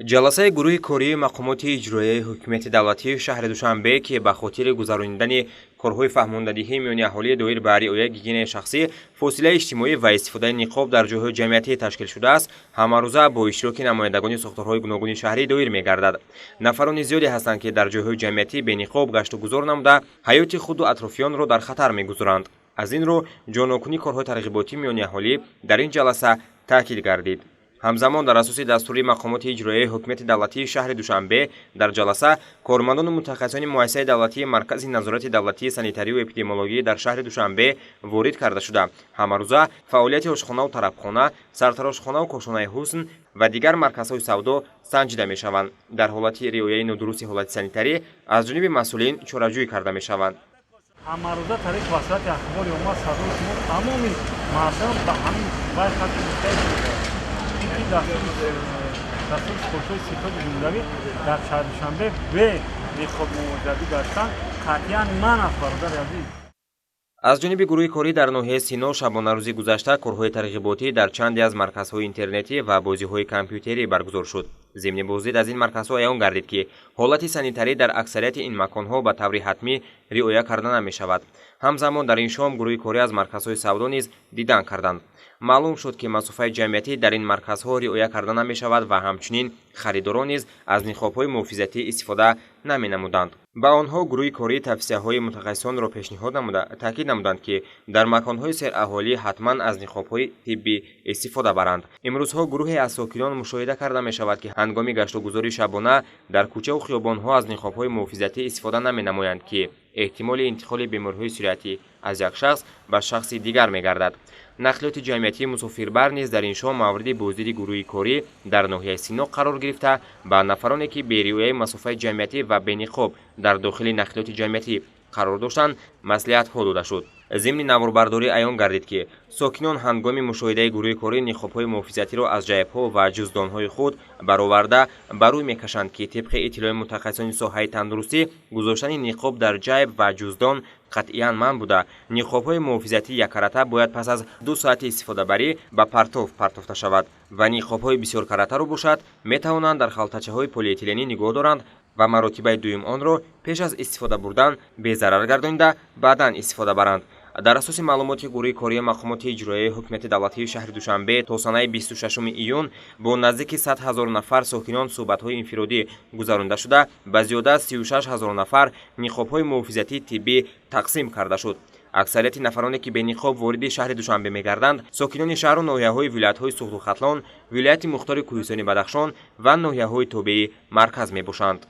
Ҷаласаи гурӯҳи кории мақомоти иҷроияи ҳукумати давлатии шаҳри Душанбе, ки ба хотири гузаронидани корҳои фаҳмондадиҳӣ миёни аҳолӣ доир ба риояи гигиенаи шахсӣ, фосилаи иҷтимоӣ ва истифодаи ниқоб дар ҷойҳои ҷамъиятӣ ташкил шудааст, ҳамарӯза бо иштироки намояндагони сохторҳои гуногуни шаҳрӣ доир мегардад. Нафарони зиёде ҳастанд, ки дар ҷойҳои ҷамъиятӣ бениқоб гашту гузор намуда, ҳаёти худу атрофиёнро дар хатар мегузоранд. Аз ин рӯ ҷонокунии корҳои тарғиботӣ миёни аҳолӣ дар ин ҷаласа таъкид гардид. Ҳамзамон, дар асоси дастури мақомоти иҷроияи ҳукумати давлатии шаҳри Душанбе, дар ҷаласа кормандону мутахассисони муассисаи давлатии Маркази назорати давлатии санитарию эпидемиологӣ дар шаҳри Душанбе ворид карда шуда, ҳамарӯза фаъолияти ошхонаву тарабхона, сартарошхонаву кошонаи ҳусн ва дигар марказҳои савдо санҷида мешаванд. Дар ҳолати риояи нодурусти ҳолати санитарӣ аз ҷониби масъулин чораҷӯӣ карда мешаванд. Ҳамарӯза тариқи василати ахбори омма садои шумо тамоми мардум ба ҳамин вай хати ки дастури супоришҳои Ситоди ҷумҳуриявӣ дар шаҳри Душанбе бе ниқоб мувоҷиҳатӣ гаштан қатъиян манъ аст, бародари азиз. Аз ҷониби гурӯҳи корӣ дар ноҳияи Сино шабонарӯзи гузашта корҳои тарғиботӣ дар чанде аз марказҳои интернетӣ ва бозиҳои компютерӣ баргузор шуд. Зимни боздид аз ин марказҳо аён гардид, ки ҳолати санитарӣ дар аксарияти ин маконҳо ба таври ҳатмӣ риоя карда намешавад. Ҳамзамон, дар ин шом гурӯҳи корӣ аз марказҳои савдо низ дидан карданд. Маълум шуд, ки масофаи ҷамъиятӣ дар ин марказҳо риоя карда намешавад ва ҳамчунин харидорон низ аз ниқобҳои муҳофизатӣ истифода наменамуданд. Ба онҳо гурӯҳи корӣ тавсияҳои мутахассисонро пешниҳод намуда, таъкид намуданд, ки дар маконҳои сераҳолӣ ҳатман аз ниқобҳои тиббӣ истифода баранд. Имрӯзҳо гурӯҳе аз сокинон мушоҳида карда мешавад, ки ҳангоми гаштугузори шабона дар кӯчаву хиёбонҳо аз ниқобҳои муҳофизатӣ истифода наменамоянд, ки эҳтимоли интиқоли бемориҳои сироятӣ аз як шахс ба шахси дигар мегардад. Нақлиёти ҷамъиятии мусофирбар низ дар ин шом мавриди боздиди гурӯҳи корӣ дар ноҳияи Сино қарор гирифта, ба нафароне, ки бериояи масофаи ҷамъиятӣ ва бениқоб дар дохили нақлиёти ҷамъиятӣ қарор доштанд, маслиҳатҳо дода шуд. Зимни наворбардорӣ аён гардид, ки сокинон ҳангоми мушоҳидаи гурӯҳи корӣ ниқобҳои муҳофизатиро аз ҷайбҳо ва ҷуздонҳои худ бароварда ба рӯй мекашанд, ки тибқи иттилои мутахассисони соҳаи тандурустӣ, гузоштани ниқоб дар ҷайб ва ҷуздон қатъиян манъ буда, ниқобҳои муҳофизатии яккарата бояд пас аз 2 соати истифодабарӣ ба партов партофта шавад ва ниқобҳои бисёркаратаро бошад, метавонанд дар халтачаҳои полиэтиленӣ нигоҳ доранд ва маротибаи дуюм онро пеш аз истифода бурдан безарар гардонида, баъдан истифода баранд. Дар асоси маълумоти гурӯҳи кории мақомоти иҷроияи ҳукумати давлатии шаҳри Душанбе, то санаи 26 июн бо наздики 100 ҳазор нафар сокинон суҳбатҳои инфиродӣ гузаронида шуда, ба зиёда аз 36 ҳазор нафар ниқобҳои муҳофизатии тиббӣ тақсим карда шуд. Аксарияти нафароне, ки бениқоб вориди шаҳри Душанбе мегарданд, сокинони шаҳру ноҳияҳои вилоятҳои Суғду Хатлон, вилояти мухтори Кӯҳистони Бадахшон ва ноҳияҳои тобеи марказ мебошанд.